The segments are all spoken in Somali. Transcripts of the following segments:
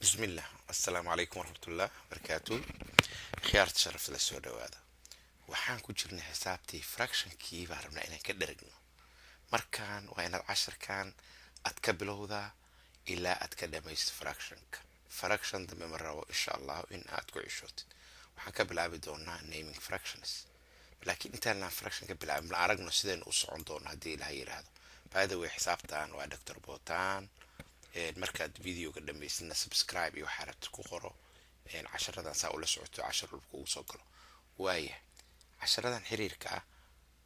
Bismillah, assalaamu calaykum waraxmatullah barakaatu. Khiyaarta sharafta la, soo dhawaada. Waxaan ku jirnay xisaabtii fractionkii baan rabnaa inaan ka dheragno. Markaan waa inaad casharkan aad ka bilowdaa ilaa aad ka dhamaysto fractionka. Fraction dambe ma rabo, insha Allahu, in aad ku ceshootid. Waxaan ka bilaabi doonaa naming fractions, laakiin intaanaan fraction ka bilaabin, la aragno sidaynu u socon doono haddii Ilaha yiraahdo. By the way, xisaabtan waa Dr Botan. Markaad videoga dhamaystina, subscribe iyo waxaa rabta ku qoro casharadan saa ula socoto, cashar walba kugu soo galo. Waaya, casharadan xiriirka ah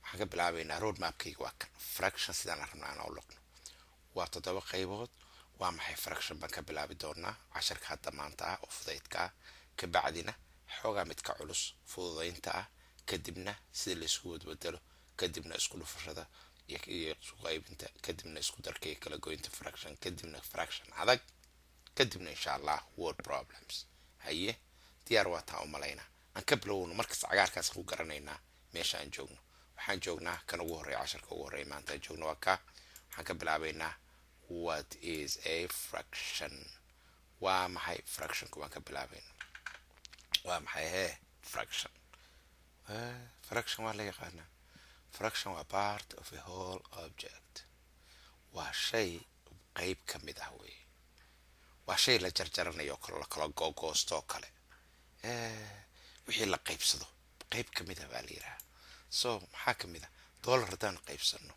waxaan ka bilaabaynaa. Road mapkayga waa kan. Fraction sidaan rabnaa aan u loqno waa toddoba qaybood. Waa maxay fraction baan ka bilaabi doonaa casharka hadda maanta ah oo fudaydka ah. Kabacdina xoogaa midka culus, fududaynta ah. Kadibna sida laisku wadwadalo, kadibna isku dhufashada iyo isku qaybinta, kadibna isku darka iyo kala goynta fraction, kadibna fraction adag, kadibna insha Allah word problems. Haye, diyaar waa taa u malaynaa. Aan ka bilowno markas cagaarkaas ku garanaynaa meesha aan joogno. Waxaan joognaa kan ugu horreeya, casharka ugu horreeya maanta aan joogno waa ka. Waxaan ka bilaabaynaa "What is a fraction?" Waa maxay fractionku baan ka bilaabayna. Waa maxay hee fraction? Fraction waa la yaqaanaa. Fraction waa part of a whole object, waa shay qeyb ka mid ah wey. Waa shay la jarjaranayo oo kale, lakala googoosto oo kale, wixii la qaybsado qeyb ka mid ah baa la yidhaha. So maxaa ka mid ah? Dollar haddaan qaybsano,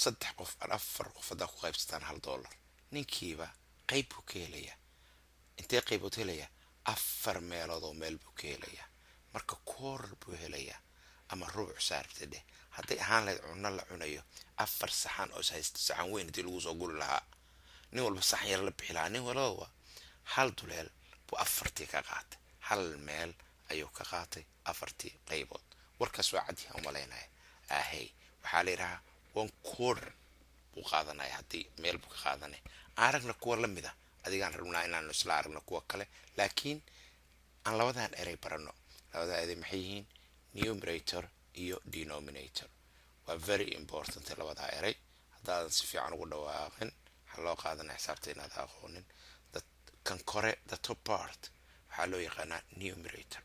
saddex qof, afar qof haddaa ku qaybsataan $1, ninkiiba qeyb buu ka helayaa. Intee qaybood helayaa? Afar meelood oo meel buu ka helayaa. Marka quarter buu helayaa ama rubuc saarabta dheh. Hadday ahaan lahayd cunno la cunayo, afar saxan oo haysto, saxan weyn hadii lagu soo guri lahaa, nin walba saxan yar la bixi lahaa, nin walbaba hal duleel buu afartii ka qaatay. Hal meel ayuu ka qaatay afartii qaybood. Warkaas waa cadyaha umalaynaya. Ahey, waxaa la yidhahaa one quarter buu qaadanaya, haddii meel buu ka qaadanaya. Aan aragna kuwa la mid a. Adigaan rabnaa inaanu isla aragno kuwa kale, laakiin aan labadan erey barano. Labadan erey maxay yihiin? Numerator iyo denominator waa very important labadaa erey. Haddaadan si fiican ugu dhawaaqin, waxaa loo qaadanaya xisaabta inaad aqoonin. Kan kore, the top part, waxaa loo yaqaanaa numerator,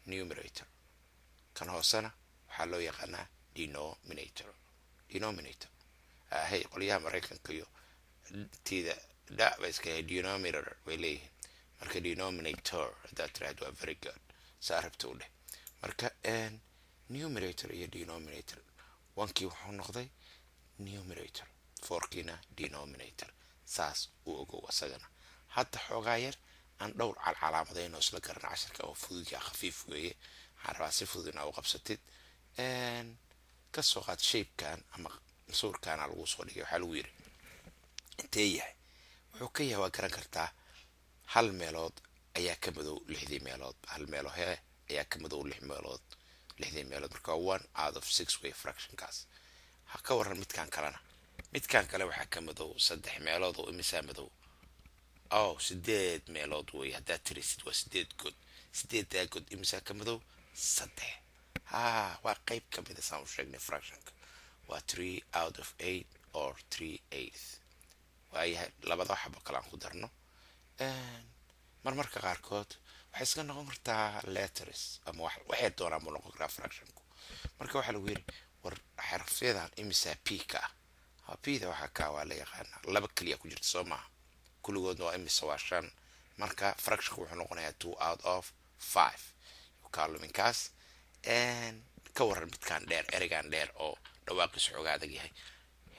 numerator. Kan hoosena waxaa loo yaqaanaa denominator, denominator. Hey, qolyaha Maraykanka iyo tida da ba iska denominator way leeyihiin. Marka denominator haddaad tiraahdo waa very good, saa rabta u dheh. Marka numerator iyo denominator, onkii wuxuu noqday numerator, fourkiina denominator. Saas u ogow asagana. Hadda xoogaa yar aan dhowr calcalaamadayno isla garana. Casharka oo fududya, khafiif weeye. Waxaan rabaa si fudud inaa u qabsatid. Kasoo qaad shapekan ama sawirkaana lagu soo dhigay. Waxaa lagu yiri intee yahay? Wuxuu ka yahay waa garan kartaa. Hal meelood ayaa ka madow lixdii meelood. Hal meelo hee ayaa ka madow lix meelood, lixdii meelood. Marka one out of six way fractionkaas. Ha ka waran midkan kalena? Midkan kale waxaa ka madow saddex meelood oo imisaa madow? Oh, sideed meelood wey. Haddaad tirisid waa sideed god. Sideeddaa god imisaa ka madow? Saddex. Ha, waa qeyb ka mid a saan u sheegnay. Fractionka waa three out of eight or three eighth. Waayahay, labada xabo kale aan ku darno. Marmarka qaarkood waxay iska noqon kartaa letters ama waxay doonaan buu noqon karaa fractionku. Marka waxaa lagu yiri, war xarafyadan imisaa p ka ah? P da waxaa ka waa la yaqaanaa, laba keliya ku jirta, soo maaha? Kulligoodna waa imise? Waa shan. Marka fractionka wuxuu noqonayaa two out of five kaaluminkaas. Ka waran midkaan dheer, ereygan dheer oo dhawaaqiisa xoogaa adag yahay?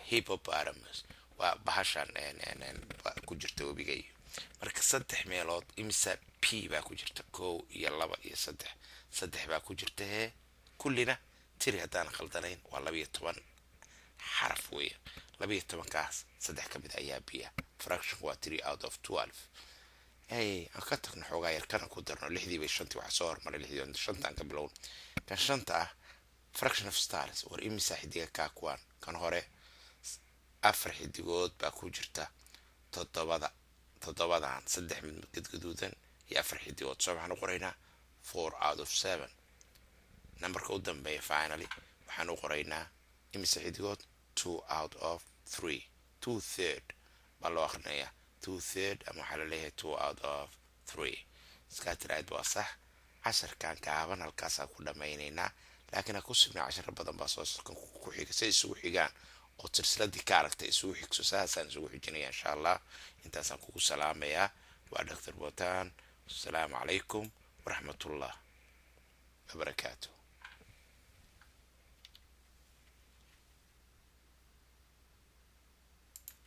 Hippopotamus waa bahashan ku jirta webiga. Iyo marka saddex meelood imisa p baa ku jirta? Kow iyo laba iyo saddex, saddex baa ku jirta. Hee, kullina tiri haddaan khaldanayn waa 12 xaraf weeye. 12-kaas saddex ka mid ayaa biya. Fraction waa three out of 12. Hey, aan ka tagno xoogaa yar, kana ku darno. Lixdii bay shantii waxaa soo hormaray lixdii, shantaan ka bilowno. Kan shanta ah, fraction of stars. War imisa xidiga kaa kuwaan? Kan hore afar xidigood baa ku jirta toddobada, toddobadan saddex mid gadgaduudan iyo afar xidigood. Soo waxaan u qoraynaa four out of seven. Numberka u dambeeya, finally, waxaan u qoraynaa imise xidigood? Two out of three, two third baa loo akhrinayaa. 2/3 ama waxaa laleeyahay 2 out of 3. Iskaa tiraahid waa sax. Casharkan gaaban halkaasaan ku dhammaynaynaa, laakiin ha ku sugna, casharo badan baa soo socon ku xiga. Say isugu xigaan oo silsiladii ka aragtay isugu xigso, saasaan isugu xijinaya, insha Allah. Intaasaan kugu salaamayaa. Waa Dr Botan. Asalaamu calaykum waraxmatullah wabarakaatu.